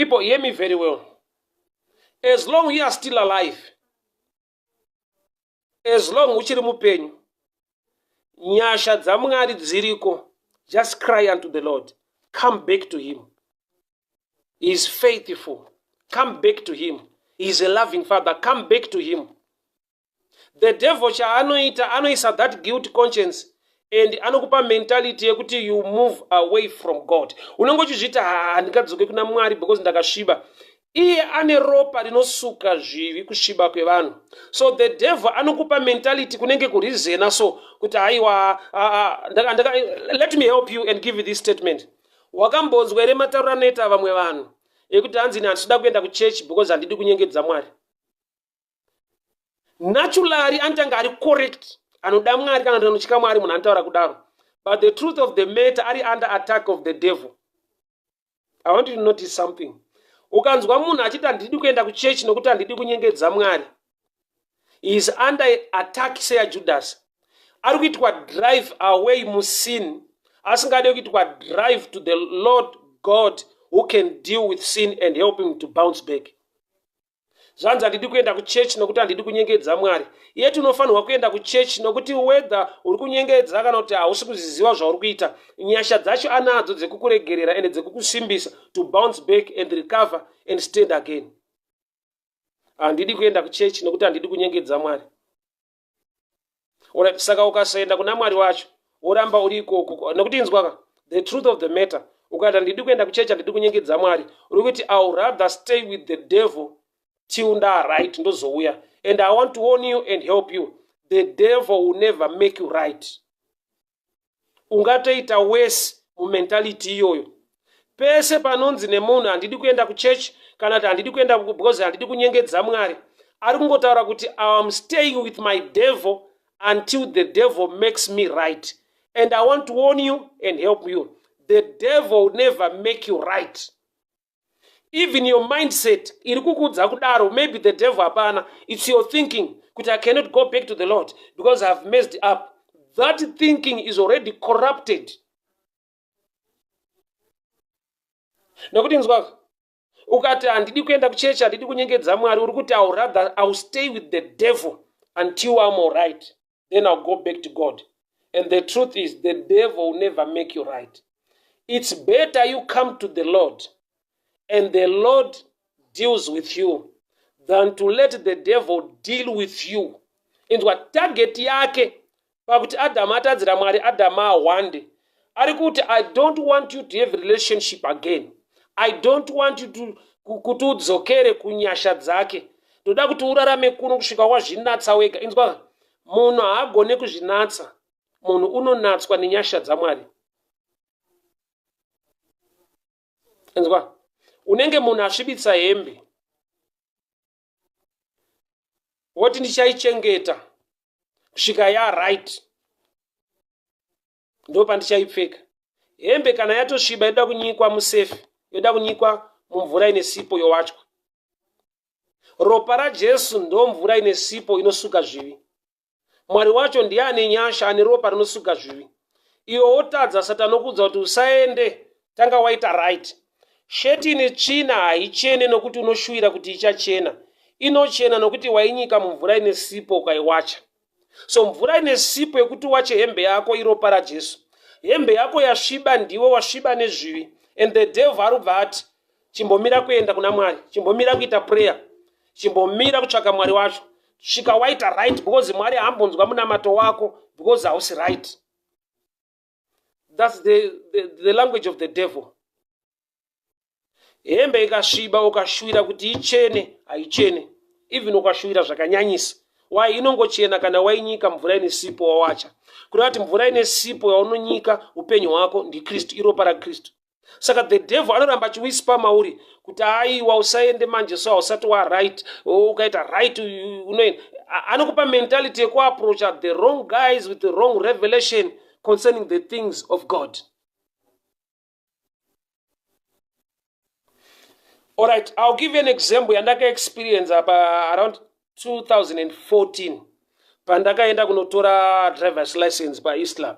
People, hear me very well. As long you are still alive, as long uchiri mupenyu, nyasha dzaMwari dziriko. Just cry unto the Lord. Come back to him. He is faithful. Come back to him. He is a loving father. Come back to him. The devil chaanoita, anoisa that guilt conscience and anokupa mentality yekuti you move away from God. Unenge uchizviita, handingadzoke kuna Mwari because ndakasviba. Iye ane ropa rinosuka zvivi, kusviba kwevanhu. So the devil anokupa mentality kunenge kurizena so kuti haiwa. Let me help you and give you this statement. Wakambonzwa here matauro anoita vamwe vanhu ekuti hanzi, "Ini handisida kuenda kuchechi because handidi kunyengedza Mwari"? Naturally anotanga ari correct, anoda Mwari kana kuti anotya Mwari, munhu anotaura kudaro. But the truth of the matter, ari under attack of the devil. I want you to notice something. Ukanzwa munhu achiti, "Handidi kuenda kuchechi nokuti handidi kunyengedza Mwari," is under attack seyaJudas. Ari kuitwa drive away musin, asingade kuitwa drive to the Lord God who can deal with sin and help him to bounce back. Zvanzi, "Handidi kuenda kuchechi nokuti handidi kunyengedza Mwari." Iye tinofanirwa kuenda kuchechi nokuti whether uri kunyengedza kana kuti hausi kuziziva zvauri kuita, nyasha dzacho anadzo dzekukuregerera ende dzekukusimbisa to bounce back and recover and stand again. "Handidi kuenda kuchechi nokuti handidi kunyengedza Mwari." Alright, saka ukasaenda kuna Mwari wacho, woramba uri ikoko, nokuti inzwaka, the truth of the matter, ukati, "Handidi kuenda kuchechi, handidi kunyengedza Mwari," uri kuti, "I will rather stay with the devil till nda right, ndozouya." And I want to warn you and help you, the devil will never make you right. Ungatoita worse mumentality iyoyo. Pese panonzi nemunhu, "Handidi kuenda kuchechi," kana kuti, "Handidi kuenda because handidi kunyengedza Mwari," ari kungotaura kuti, "Am staying with my devil until the devil makes me right." And I want to warn you and help you, the devil will never make you right. Even your mindset iri kukuudza kudaro, maybe the devil hapana. It's your thinking kuti, "I cannot go back to the Lord because I have messed up." That thinking is already corrupted, nekuti nzwaka, ukati, "Handidi kuenda kuchechi, handidi kunyengedza Mwari," uri kuti, "I rather I will stay with the devil until I'm all right, then I'll go back to God." And the truth is, the devil will never make you right. It's better you come to the Lord and the Lord deals with you than to let the devil deal with you. Inzwa, target yake pakuti Adhamu atadzira Mwari, Adhamu ahwande, ari kuti, "I don't want you to have relationship again. I don't want you to kuti udzokere kunyasha dzake. Ndoda kuti urarame kuno kusvika wazvinatsa wega." Inzwa, munhu haagone kuzvinatsa. Munhu unonatswa nenyasha dzaMwari. Inzwa, unenge munhu asvibitsa hembe, woti, "Ndichaichengeta kusvika yaright, ndo pandichaipfeka." Hembe kana yatosviba, yoda kunyikwa musefi, yoda kunyikwa mumvura ine sipo, yowachwa. Ropa raJesu ndo mvura ine sipo inosuka zvivi. Mwari wacho ndiye ane nyasha, ane ropa rinosuka zvivi. Iwe wotadza, Satani okuudza kuti, "Usaende, tanga waita right." Sheti ine tsvina haichene nokuti unoshuwira kuti ichachena. Inochena nokuti wainyika mumvura ine sipo, ukaiwacha. So mvura ine sipo yekuti wache hembe yako iropa raJesu. Hembe yako yasviba, ndiwe wasviba nezvivi. And the devil ari kubva ati, "Chimbomira kuenda kuna Mwari, chimbomira kuita prayer, chimbomira kutsvaka Mwari wacho, svika waita right, because Mwari haambonzwa munamato wako because hausi right." That's the language of the devil. Hembe ikasviba, ukashuvira kuti ichene, haichene even ukashuvira zvakanyanyisa. Why? Inongochena kana wainyika mvura ine sipo, wawacha. Kureva kuti mvura ine sipo yaunonyika upenyu hwako ndiKristu, iropa raKristu. Saka the devil anoramba achiwhisper mauri kuti, "Aiwa, usaende manje, so hausati waright. Ukaita right, unoenda." Anokupa mentality yekuapproacha the wrong guys with the wrong revelation concerning the things of God. Alright, I'll give you an example yandakaexperience apa around 2014, pandakaenda kunotora driver's license paEastlab.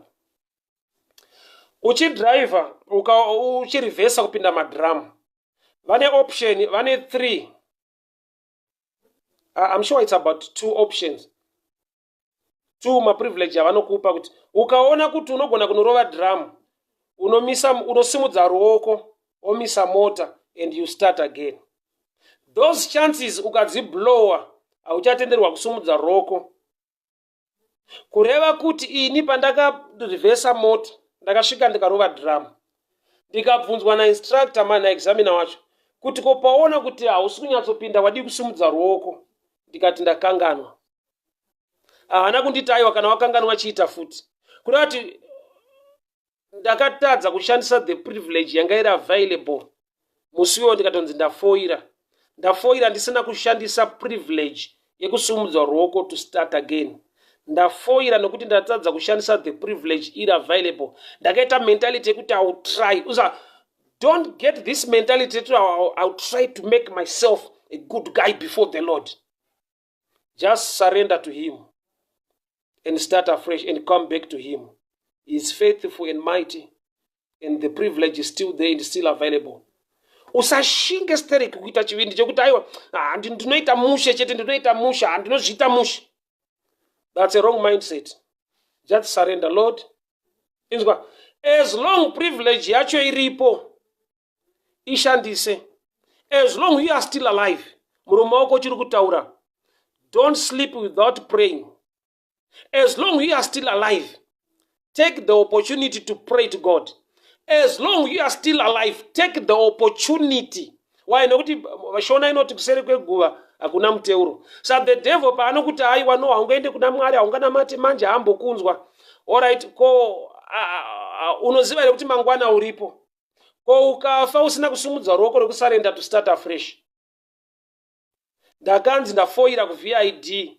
Uchidriver, uchirivhesa kupinda madhiramu, Vane option, vane three. I'm sure it's about two options, two maprivilege avanokupa kuti ukaona kuti unogona kunorova drum, unomisa, unosimudza ruoko, omisa mota and you start again. Those chances ukadziblowa, hauchatenderwa kusumudza ruoko. Kureva kuti ini pandakarivhesa mota, ndakasvika ndikarova drum, ndikabvunzwa nainstructor, naexaminer wacho, kuti ko paona kuti hausi kunyatsopinda, wadii kusumudza ruoko? Ndikati ndakanganwa. Haana kunditi aiwa, kana wakanganwa chiita futi. Kureva kuti ndakatadza kushandisa the privilege yanga iri available musi iwoyo. Ndikatonzi ndafoira, ndafoira ndisina kushandisa privilege yekusumudza ruoko to start again. Ndafoira nokuti ndatadza kushandisa the privilege iri available. Ndakaita mentality yekuti I will try. Usa don't get this mentality to I will try to make myself a good guy before the Lord. Just surrender to him and start afresh and come back to him. He is faithful and mighty, and the privilege is still there and still available. Usashinge stereki kuita chivindi chekuti aiwa, ndinoita mushe chete, ndinoita mushe, handinozviita mushe. That's a wrong mindset. Just surrender. Lord, inzwa, as long privilege yacho iripo, ishandise. As long you are still alive, muromo wako uchiri kutaura, don't sleep without praying. As long you are still alive, take the opportunity to pray to God. As long you are still alive, take the opportunity. Why? Nokuti Shona inoti kuseri kweguva hakuna muteuro. Sa the devil paanokuti aiwa, no, haungaende kuna Mwari, haunganamati manje, haambokunzwa. Alright, ko unoziva here kuti mangwana uripo? Ko ukafa usina kusumudza ruoko rwekusurrender to start afresh? Ndakanzi ndafoira kuVID,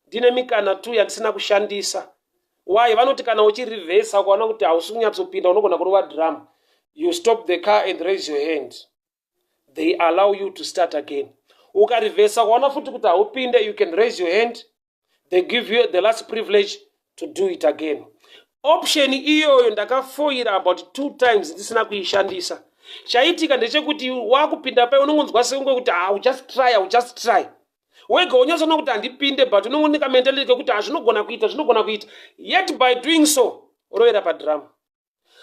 ndine mikana tu yandisina kushandisa. Why? Vanoti kana uchirivhesa ukaona kuti hausi kunyatsopinda, unogona kurova drum, you stop the car and raise your hand, they allow you to start again. Ukarivhesa ukaona futi kuti haupinde, you can raise your hand, they give you the last privilege to do it again. Option iyoyo ndakafoira about two times ndisina kuishandisa. Chaitika ndechekuti wakupinda pai, unongonzwa sekunge kuti I just try, I just try. Wega unyatsoona kuti handipinde, but unongonika mentality kekuti hazvinogona kuita, zvinogona kuita. Yet by doing so urovera padrum.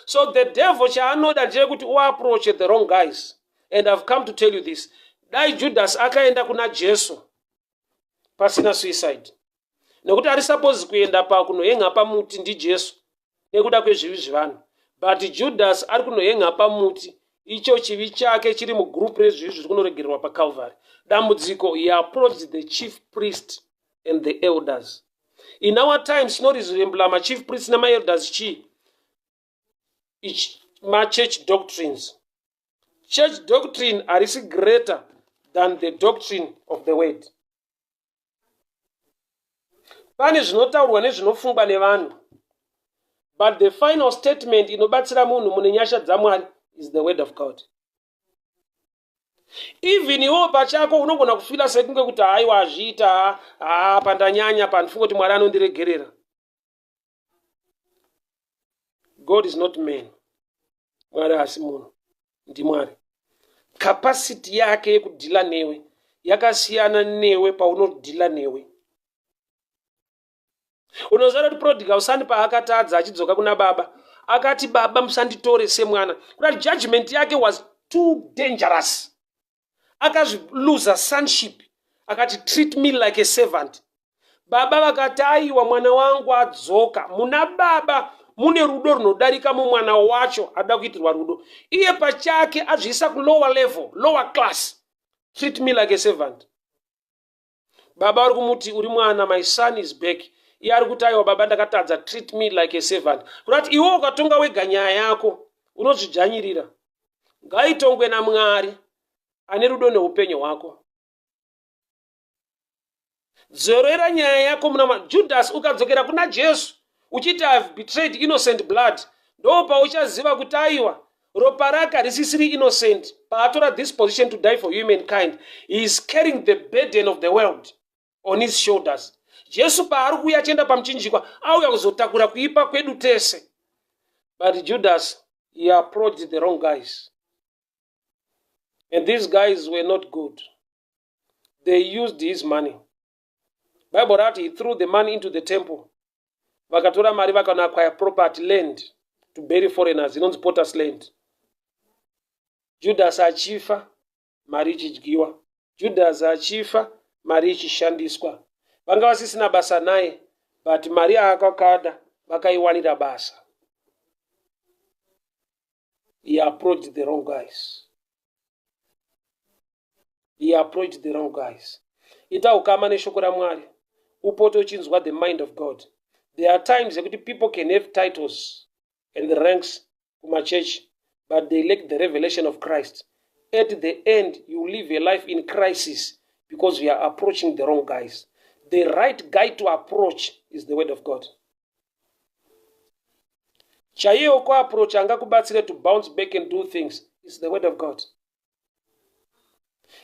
So the devil chaanoda ndechekuti uapproach the wrong guys, and I've come to tell you this: dai Judas akaenda kuna Jesu, pasina suicide, nekuti ari suppose kuenda pakunohenga pamuti ndiJesu nekuda kwezvivi zvevanhu. But Judas ari kunohenga pamuti, icho chivi chake chiri mugurupu rezvivi zviri kunoregererwa paCalvary. Dambudziko, he approached the chief priest and the elders. In our times tinoresemble machief priest nemaelders. Chii? Machurch doctrines. Church doctrine harisi greater than the doctrine of the word. Pane zvinotaurwa nezvinofungwa nevanhu, but the final statement inobatsira munhu mune nyasha dzaMwari is the word of God. Even iwewo pachako unogona kufeela sekunge kuti haiwa, hazviita, haa, pandanyanya, pandifunga kuti Mwari anondiregerera. God is not man. Mwari haasi munhu, ndiMwari. Capacity yake yekudeala newe yakasiyana newe paunodeala newe. Unoziva kuti prodigal son paakatadza achidzoka kuna baba, akati, "Baba, musanditore semwana." Kuda judgment yake was too dangerous. Akazviluza sonship, akati, "Treat me like a servant." Baba vakati, "Aiwa, mwana wangu adzoka." Muna baba mune rudo runodarika mumwana wacho ada kuitirwa rudo. Iye pachake azviisa kulower level, lower class. "Treat me like a servant." Baba vari kumuti, "Uri mwana, my son is back." Iye ari kuti, "Aiwa baba, ndakatadza, treat me like a servant." Kurati iwe ukatonga wega nyaya yako, unozvidzvanyirira. Ngaitongwe naMwari ane rudo neupenyu hwako. Dzorera nyaya yako muna Judas. Ukadzokera kuna Jesu uchiti, "I have betrayed innocent blood," ndo pauchaziva kuti aiwa, ropa rake harisisiri innocent. Paatora this position to die for humankind, he is carrying the burden of the world on his shoulders. Jesu paari kuuya achienda pamuchinjikwa, auya kuzotakura kuipa kwedu tese. But Judas, he approached the wrong guys. And these guys were not good. They used his money. Bible rati he threw the money into the temple. Vakatora mari vakanoacquire property land to bury foreigners inonzi Potter's land. Judas achifa mari ichidyiwa. Judas achifa mari ichishandiswa. Vanga vasisina basa naye but mari yaakakada vakaiwanira basa. He approached the wrong guys. He approached the wrong guys. Ita ukama neshoko raMwari upote uchinzwa the mind of God. There are times yekuti people can have titles and the ranks kumachechi but they lack the revelation of Christ. At the end you live a life in crisis because you are approaching the wrong guys. The right guy to approach is the word of God. Chaiyo kuapproach angakubatsire to bounce back and do things is the word of God.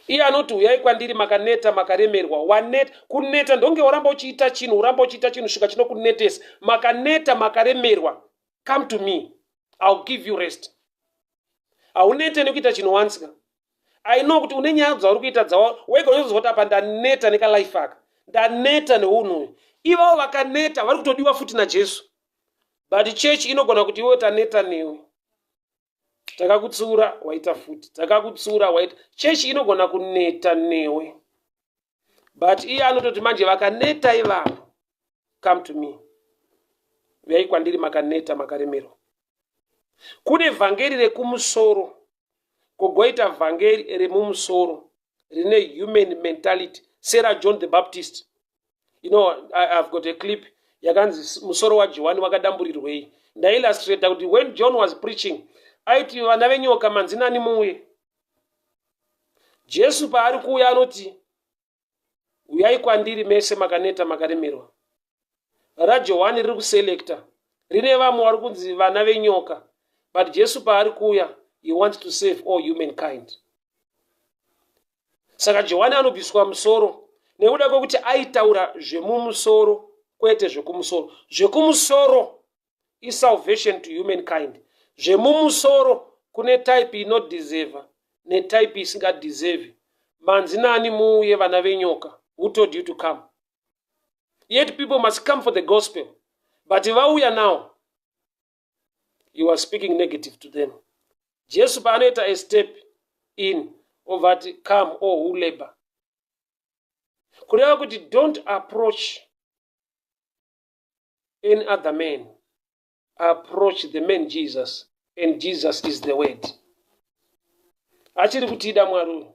Iye anoti huyai kwandiri makaneta makaremerwa. Waneta, kuneta ndonge waramba uchiita chinhu, uramba uchiita chinhu svika chinokunetesa. Makaneta makaremerwa, come to me, I'll give you rest. Haunete nekuita chinhu once ka. I know kuti une nyaya dzauri kuita dzawa wega unozozwa kuti apa ndaneta nekalife aka, ndaneta neunhu uyu. Ivavo vakaneta vari kutodiwa futi naJesu, but church inogona kuti iwe taneta newe, takakutsiura waita futi, takakutsiura waita. Church inogona kuneta newe, but iye anototi manje vakaneta ivavo, come to me, uyai kwandiri makaneta makaremerwa. Kune vhangeri rekumusoro, kogoita vhangeri remumusoro rine human mentality sera John the Baptist. You know, I've got a clip yakanzi musoro waJohani wakadamburirwei. Ndaillustrata kuti when John was preaching aiti vana venyoka manzi nani muuye. Jesu paari kuuya anoti uyai kwandiri mese makaneta makaremerwa. RaJohani riri kuselecta rine vamwe vari kunzi vana venyoka, but Jesu paari kuuya he wants to save all humankind. Saka Johani anobviswa musoro nekuda kwekuti aitaura zvemumusoro kwete zvekumusoro. Zvekumusoro isalvation to humankind. Zvemumusoro kune type inodeserva netype isingadeserve. Manzi nani muuye vana venyoka? Who told you to come? Yet people must come for the gospel. But vauya now, you are speaking negative to them. Jesu paanoita a step in ovati come all who labor. Kureva kuti don't approach any other man. Approach the man Jesus, and Jesus is the word. Achiri kutida Mwari uyu.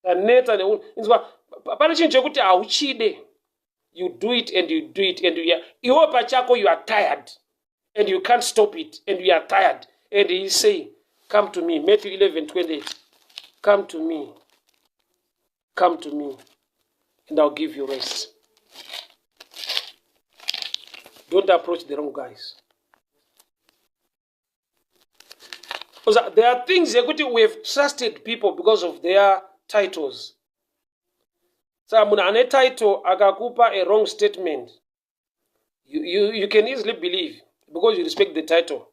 Taneta neunhu. Inzwa, pane chinhu chekuti hauchide. You do it and you do it and you are, iwe pachako you are tired and you can't stop it and you are tired. And he say, come to me. Matthew 11:28. Come to me. Come to me and I'll give you rest. Don't approach the wrong guys. Because there are things yekuti we have trusted people because of their titles. Saka munhu ane title akakupa a wrong statement, you can easily believe because you respect the title.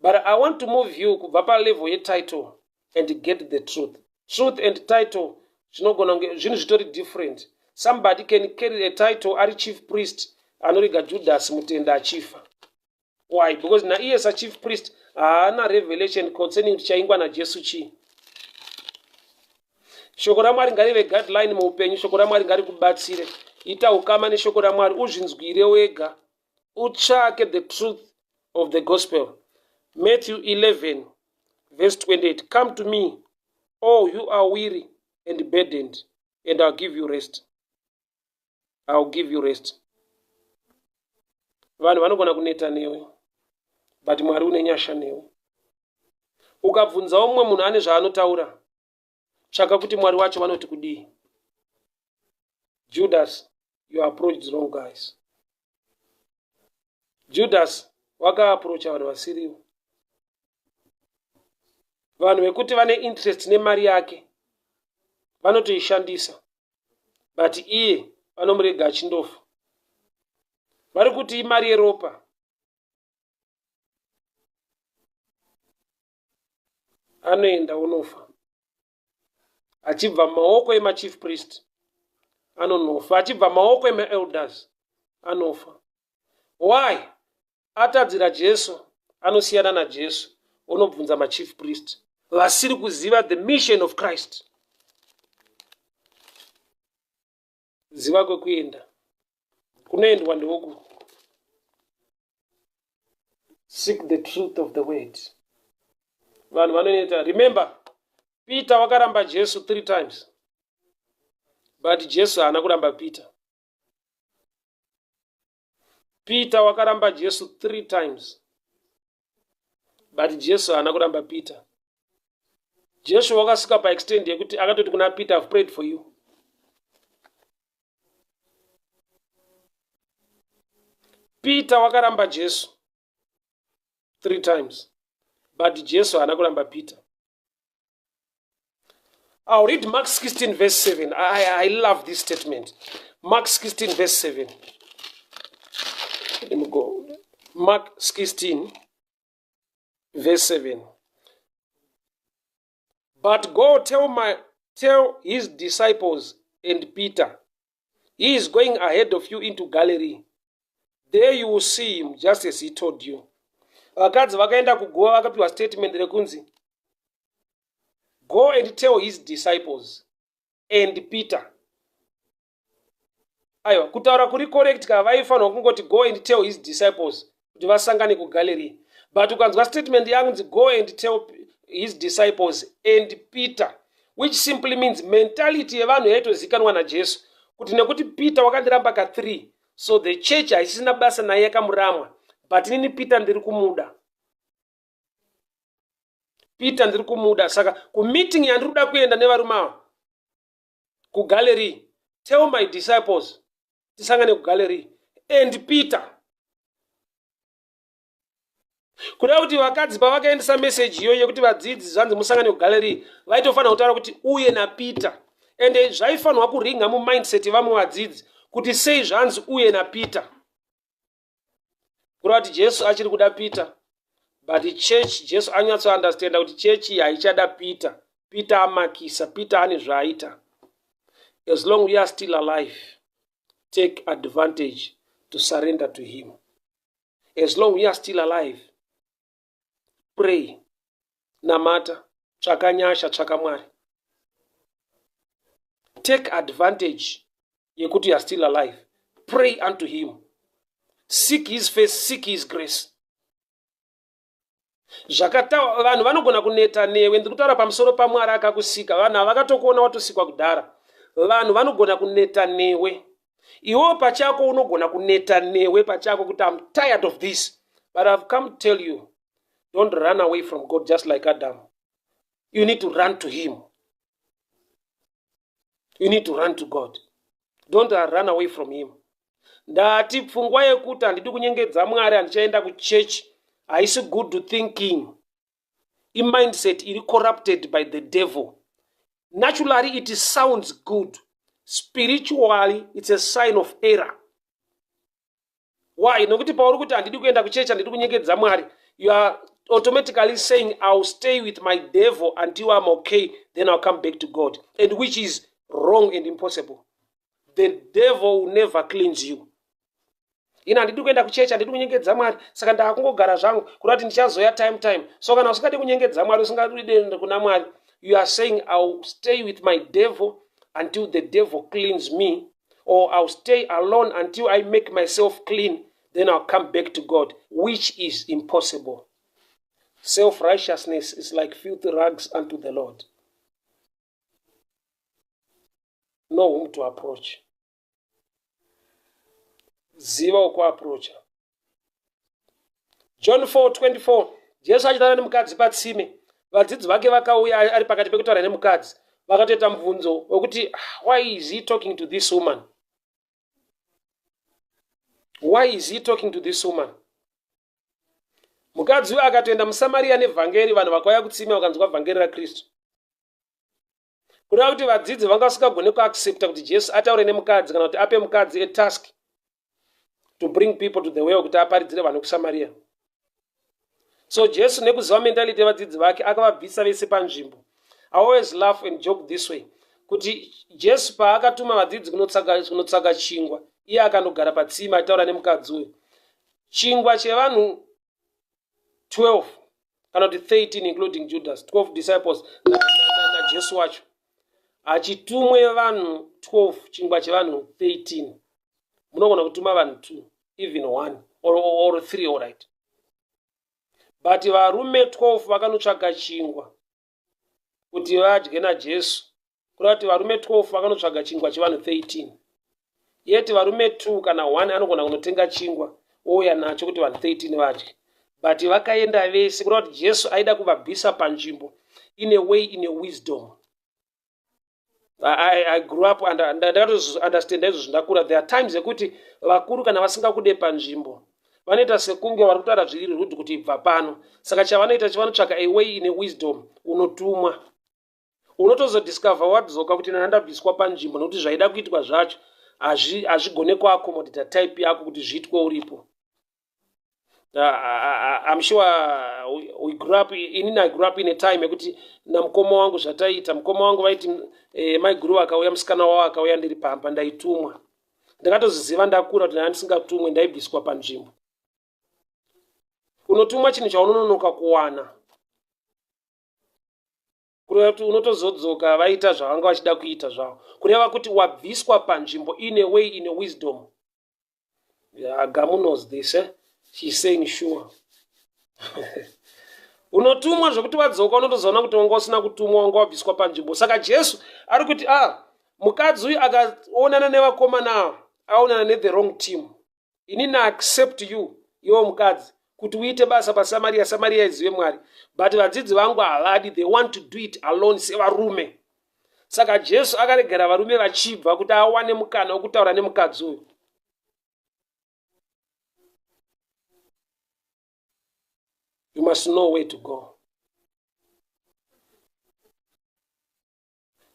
But I want to move you kubva pa level ye title and get the truth. Truth and title zvinogona kunge zvinhu zvitori different. Somebody can carry a title ari chief priest anorega Judas mutenda achifa. Why? Because naiye sa chief priest haana revelation concerning kuti chaingwa naJesu chii. Shoko raMwari ngarive guideline muupenyu. Shoko raMwari ngarikubatsire. Ita ukama neshoko raMwari, uzvinzwire wega, utsvake the truth of the gospel. Matthew 11 verse 28. Come to me all you are weary and burdened, and I'll give you rest. I'll give you rest. Vanhu vanogona kuneta newe, but Mwari une nyasha newe. Ukabvunzawo mumwe munhu ane zvaanotaura, tsvaka kuti Mwari wacho vanoti kudii. Judas, you approached wrong guys. Judas wakaapproacha vanhu vasirivo, vanhu vekuti vane interest nemari yake vanotoishandisa, but iye vanomurega achindofa. Vari kuti imari yeropa. Anoenda unofa. Achibva mumaoko emachief priest anonofa, achibva maoko emaelders anofa. Why? Atadzira Jesu, anosiyana naJesu, onobvunza machief priest vasiri kuziva the mission of Christ. Ziva kwekuenda kunoendwa ndewoku seek the truth of the word. Vanhu vanoneta. Remember, Peter wakaramba Jesu three times, but Jesu haana kuramba Peter. Peter wakaramba Jesu three times, but Jesu haana kuramba Peter. Jesu wakasvika paextend yekuti akatoti kuna Peter, I've prayed for you. Peter wakaramba Jesu three times, but Jesu haana kuramba Peter. I'll read Mark 16 verse 7. I love this statement. Mark 16 verse 7. Let me go. Mark 16 verse 7. But go tell his disciples and Peter, he is going ahead of you into Galilee. There you will see him just as he told you. Vakadzi vakaenda kuguva vakapiwa statement rekunzi go and tell his disciples and Peter. Aiwa, kutaura kuri correct ka, vaifanirwa kungoti go and tell his disciples kuti vasangane kuGalilee. But ukanzwa statement yakunzi go and tell his disciples and Peter, which simply means mentality yevanhu yaitozikanwa naJesu kuti nekuti Peter wakandiramba ka3, so the church haisisina basa naye, yakamuramwa, but inini Peter ndiri kumuda. Peter ndiri kumuda, saka kumeeting yandiri kuda kuenda nevarume ava kuGalilee, tell my disciples tisangane kuGalilee and Peter. Kuda kuti vakadzi pavakaendesa meseji iyoyo yekuti vadzidzi zvanzi musangane kuGalilee, vaitofanira kutaura kuti uye naPeter, ende zvaifanirwa kuringa mumindset vamwe vadzidzi kuti sei zvanzi uye naPeter. Kureva kuti Jesu achiri kuda Peter, but church, Jesu anyatsoundestanda kuti chechi haichada Peter. Peter amakisa, Peter ane zvaaita. As long we are still alive, take advantage to surrender to him. As long we are still alive, pray, namata, tsvaka nyasha, tsvaka Mwari. Take advantage yekuti you are still alive. Pray unto him, seek his face, seek his grace. Zvakata vanhu vanogona kuneta newe. Ndiri kutaura pamusoro paMwari akakusika. Vanhu havakatokuona watosikwa kudhara. Vanhu vanogona kuneta newe. Iwewo pachako unogona kuneta newe pachako kuti I'm tired of this, but I've come to tell you, don't run away from God. Just like Adam, you need to run to him. You need to run to God. Don't run away from him. Ndati pfungwa yekuti handidi kunyengedza Mwari, handichaenda kuchechi, haisi good thinking. Imindset iri corrupted by the devil. Naturally it sounds good, spiritually it's a sign of error. Why? Nokuti pauri kuti handidi kuenda kuchechi, handidi kunyengedza Mwari, you are automatically saying, I'll stay with my devil until I'm okay, then I'll come back to God, and which is wrong and impossible. The devil will never cleanse you. Ina handidi kuenda kuchechi, handidi kunyengedza Mwari, saka ndaakungogara zvangu, kuda kuti ndichazoya time time. So kana usingadi kunyengedza Mwari, usingadi kuna Mwari, you are saying, I'll stay with my devil until the devil cleans me, or I'll stay alone until I make myself clean, then I'll come back to God, which is impossible. Self-righteousness is like filthy rags unto the Lord. Know whom to approach. Ziva wekuapproacha. John 4:24, Jesu achitaura nemukadzi patsime, vadzidzi vake vakauya ari pakati pekutaura nemukadzi, vakatoita mubvunzo wekuti, ah, why is he talking to this woman? Why is he talking to this woman? Mukadzi uyu akatoenda muSamariya nevhangeri, vanhu vakauya kutsime vakanzwa vhangeri raKristu. Kureva kuti vadzidzi vanga vasingagone kuaccepta kuti Jesu ataure nemukadzi, kana kuti ape mukadzi a task to bring people to the well, kuti aparidzire vanhu kuSamariya. So Jesu, nekuziva mentality yevadzidzi vake, akavabvisa vese panzvimbo. I always laugh and joke this way kuti Jesu paakatuma vadzidzi kunotsaka chingwa, iye akanogara patsime achitaura nemukadzi uyu. Chingwa chevanhu 12 kana kuti 13 including Judas, 12 disciples naJesu na, na wacho hachitumwe vanhu 12 chingwa chevanhu 13. Munogona kutuma vanhu 2 even 1 or 3 all right. But varume 12 vakanotsvaga chingwa kuti vadye naJesu. Kureva kuti varume 12 vakanotsvaga chingwa chevanhu 13. Yet varume 2 kana 1 anogona kunotenga chingwa ouya nacho kuti vanhu 13 vadye. But vakaenda vese, kureva kuti Jesu aida kuvabvisa panzvimbo in a way, in a wisdom. I grew up and ndakatozounderstanda izvo zvindakura. There are times yekuti vakuru kana vasingakude panzvimbo vanoita sekunge vari kutaura zviri rude kuti ibva pano. Saka chavanoita chavanotsvaka a way ine wisdom, unotumwa. Unotozodiscover wadzoka kuti nana ndabviswa panzvimbo nekuti zvaida kuitwa zvacho hazvigone kuaccommodata type yako kuti zviitwe uripo. I'm sure we grew up, inini I grew up in a time yekuti namukoma wangu zvataita, mukoma wangu vaiti maiguru akauya, musikana wavo akauya ndiri pamba, ndaitumwa. Ndakatoziziva ndakura kuti ndanga ndisingatumwe, ndaibviswa panzvimbo. Unotumwa chinhu chaunononoka kuwana. Kureva kuti unotozodzoka vaita zvavanga vachida kuita zvavo. Kureva kuti wabviswa panzvimbo in a way, in a wisdom. Yeah, Gamu knows this, eh? She's saying sure. Unotumwa zvekuti wadzoka unotozoona kuti wanga usina kutumwa, wanga wabviswa panzvimbo. Saka Jesu ari kuti mukadzi uyu akaonana nevakomana ava, aonana nethe wrong team. Inini accept you, iwe mukadzi, kuti uite basa paSamaria, Samaria izive Mwari. But vadzidzi vangu havadi, they want to do it alone sevarume. Saka Jesu akaregera varume vachibva kuti awane mukana wekutaura nemukadzi uyu. You must know where to go.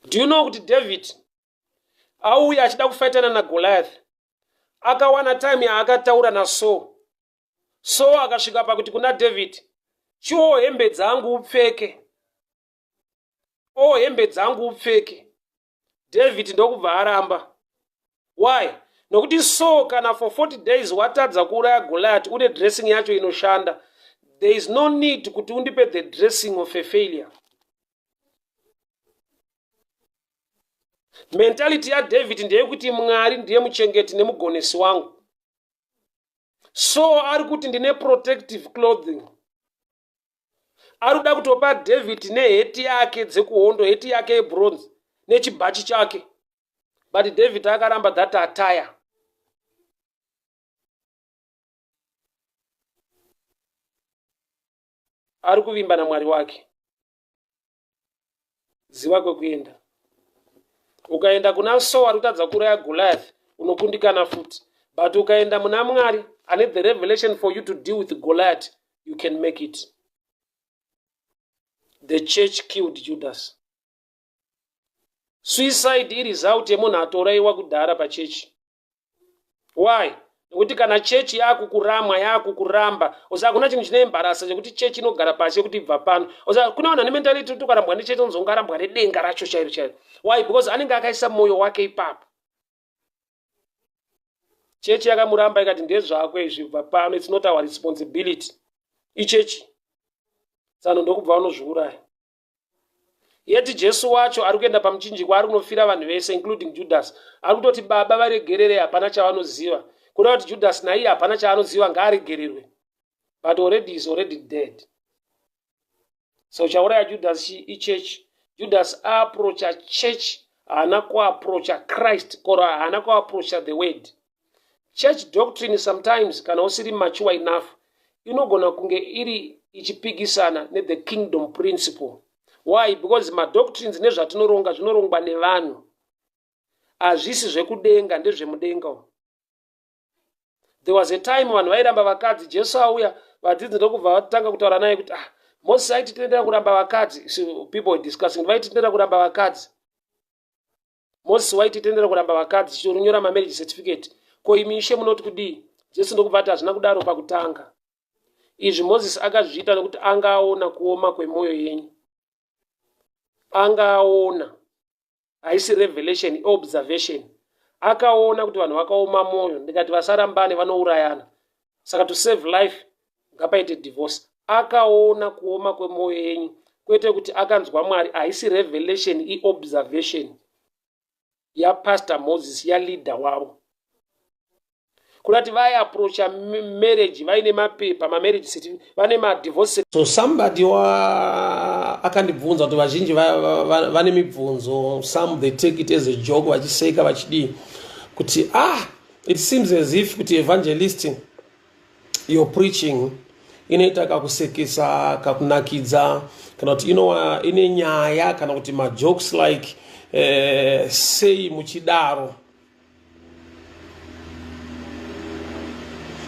Do you know kuti David auya achida kufaitana naGoliath, akawana time yaakataura naSaul. Saul akasvika pakuti kuna David, chiwo hembe dzangu upfeke. O hembe dzangu upfeke. David ndokubva aramba. Why? Nokuti Saul kana for 40 days watadza kuuraya Goliath, une dressing yacho inoshanda. There is no need kuti undipe the dressing of a failure. Mentality yaDavid ndeyekuti Mwari ndiye muchengeti nemugonesi wangu. So ari kuti ndine protective clothing. Ari kuda kutopa David neheti yake dzekuhondo, heti yake yebronze nechibhachi chake. But David akaramba that attire. Ari kuvimba naMwari wake. Ziva kwekuenda. Ukaenda kuna Saul ari kutadza kuuraya Goliath, unokundikana futi. But ukaenda muna Mwari ane the revelation for you to deal with Goliath, you can make it. The church killed Judas. Suicide iresult yemunhu atouraiwa kudhara pachechi. Why? Nekuti kana chechi yakukuramwa, yakukuramba, usa hakuna chinhu chinoembarasa chekuti chechi inogara pasi yekuti ibva pano. Usa kuna vanhu vane mentality kuti ukarambwa nechechi unonzi ungarambwa nedenga racho chairo chairo. Why? Because anenge akaisa moyo wake ipapo. Chechi yakamuramba ikati ndezvako izvi, bva pano, it's not our responsibility. Ichechi. Tsano ndokubva vanozviuraya. Yeti Jesu wacho ari kuenda pamuchinjikwa, ari kunofira vanhu vese including Judas. Ari kutoti baba varegerere, hapana chavanoziva. Kureva kuti Judas naiye hapana chaanoziva, ngaaregererwe. But already is already dead. So chauraya Judas ichurch. Judas aapproacha church, haana kuapproacha Christ, or haana kuapproacha the word. Church doctrine sometimes kana usiri mature enough inogona kunge iri ichipikisana nethe kingdom principle. Why? Because madoctrines nezvatinoronga zvinorongwa nevanhu, hazvisi zvekudenga, ndezvemudenga. There was a time vanhu vairamba vakadzi. Jesu auya, vadzidzi ndokubva vatanga kutaura naye kuti Moses aititendera kuramba vakadzi. So people were discussing, vaititendera kuramba vakadzi. Moses waititendera kuramba vakadzi, chichirunyora mamarriage certificate. Ko imi ishe munoti kudii? Jesu ndokubva ati hazvina kudaro pakutanga. Izvi Moses akazviita nekuti anga aona kuoma kwemwoyo yenyu. Anga aona, haisi revelation, observation. Akaona kuti vanhu vakaoma mwoyo, ndikati vasarambane vanourayana, saka to save life ngapaite divorce. Akaona kuoma kwemwoyo yenyu, kwete kuti akanzwa Mwari. Haisi revelation, iobservation yaPastor Moses, yaleader wavo. Kurati vaiapproacha marriage vaine mapepa, mamarriage certificate, vane madivorce. So somebody wa akandibvunza kuti vazhinji vane mibvunzo, some they take it as a joke, vachiseka vachidii, kuti ah, it seems as if kuti evangelist, your preaching inoita kakusekesa, kakunakidza, kana kuti inowa ine nyaya, kana kuti majokes like sei muchidaro,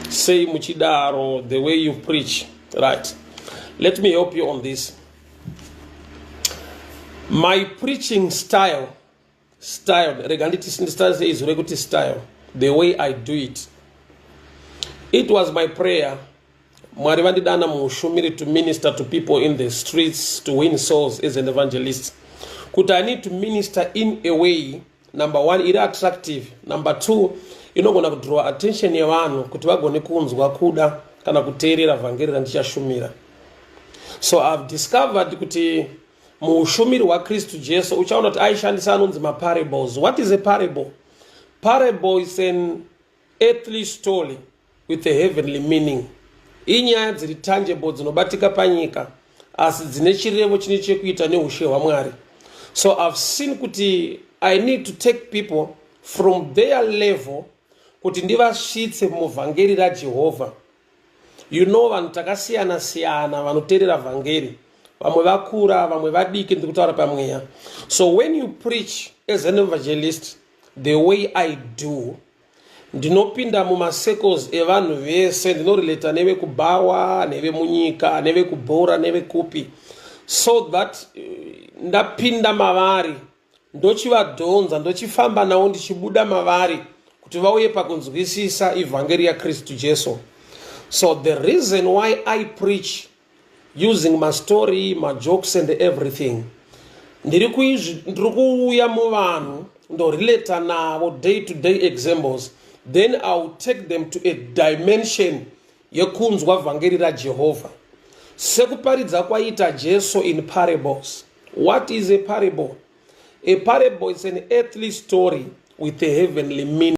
sei muchidaro, the way you preach. Right, let me help you on this. My preaching style, rega nditi ndisitarise izwi rekuti style, the way I do it, it was my prayer. Mwari vandidana muushumiri to minister to people in the streets, to win souls as an evangelist, kuti I need to minister in a way, number one, iri attractive, number two, inogona kudraw attention yevanhu kuti vagone kunzwa kuda kana kuteerera vhangeri randichashumira. So I've discovered kuti muushumiri hwaKristu Jesu uchaona kuti aishandisa anonzi maparables. What is a parable? Parable is an earthly story with a heavenly meaning. Inyaya dziri tangible, dzinobatika panyika, asi dzine chirevo chine chekuita neushe hwaMwari. So I've seen kuti I need to take people from their level kuti ndivasvitse muvhangeri raJehovha. You know, vanhu takasiyana siyana vanoteerera vhangeri, vamwe vakura, vamwe vadiki, ndiri kutaura pamweya. So when you preach as an evangelist the way I do, ndinopinda mumacircles evanhu vese, ndinorelata nevekubhawa, nevemunyika, nevekubhora, nevekupi, so that ndapinda mavari, ndochivadhonza, ndochifamba navo, ndichibuda mavari kuti vauye pakunzwisisa ivhangeri yaKristu Jesu. So the reason why I preach using mastory, majokes and everything, ndiri kuuya muvanhu, ndorelata navo day to day examples, then I will take them to a dimension yekunzwa vhangeri raJehovha, sekuparidza kwaita Jesu in parables. What is a parable? A parable is an earthly story with a heavenly meaning.